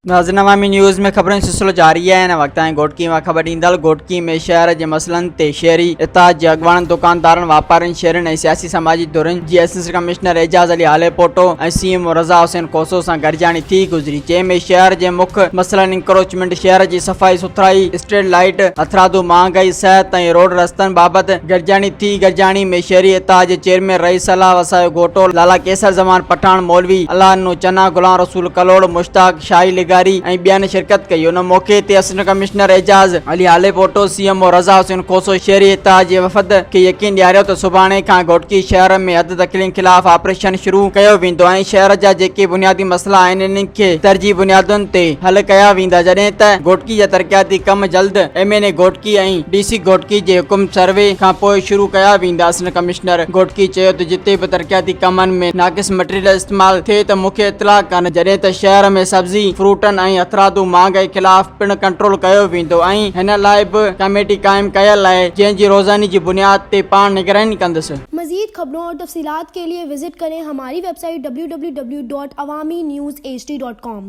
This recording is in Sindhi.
ناظرين عوامي نيوز ۾ خبرن جو سلسلو جاري آهي هن وقت تائين گهوٽڪي مان خبر ڏيندڙ گهوٽڪي ۾ شهر جي مسئلن تي شهري اتحاد جي اڳواڻن دڪاندارن واپارين شهرين ۽ سياسي سماجي ڌرين جي assistant commissioner Ejaz Ali Halepoto ۽ C M O Raza Hussain Khoso سان گڏجاڻي ٿي گذري جنهن ۾ شهر جي مک مسئلن انڪروچمينٽ شهر جي صفائي سٿرائي اسٽريٽ لائيٽ هٿرادو مهانگائي صحت ۽ روڊ رستن بابت گڏجاڻي ٿي گڏجاڻي ۾ شهري اتحاد جي چيئرمين رئيس الله وسايو گهوٽو لالا قيصر زمان پٺاڻ مولوي الله ڏنو چنا غلام رسول ڪلوڙ، مشتاق شاهي لغاري ۽ ٻين شرڪت ڪئي. ان موقعي تي assistant commissioner Ejaz Ali Halepoto, C M O Raza Hussain Khoso شهري اتحاد جي وفد کي يقين ڏياريو ته سڀاڻي کان گهوٽڪي شهر ۾ حد دخلين خلاف آپريشن شروع ڪيو ويندو ۽ شهر جا جيڪي بنيادي مسئلا آهن انهن کي ترجيحي بنيادن تي حل ڪيا ويندا جڏهن ته گهوٽڪي جا ترقياتي ڪم جلد M N A Ghotki ۽ D C Ghotki جي حڪم سروي کان پوء شروع ڪيا ويندا. اسسٽنٽ ڪمشنر گهوٽڪي چيو ته جتي به ترقياتي ڪمن ۾ ناقص مٽيريل استعمال ٿئي ته مون کي اطلاع ڪن جڏهن ته شهر ۾ سبزي، فروٽن ۽ هٿرادو مهانگائي خلاف پڻ ڪنٽرول ڪيو ويندو ۽ هن لاء به ڪميٽي قائم ڪيل آهي جنهن جي روزاني جي بنياد تي پاڻ نگراني ڪندس. مزيد خبرون اور تفصيلات کے لئے وزٽ ڪرين ھماري web site www.awamiNewsHD.com.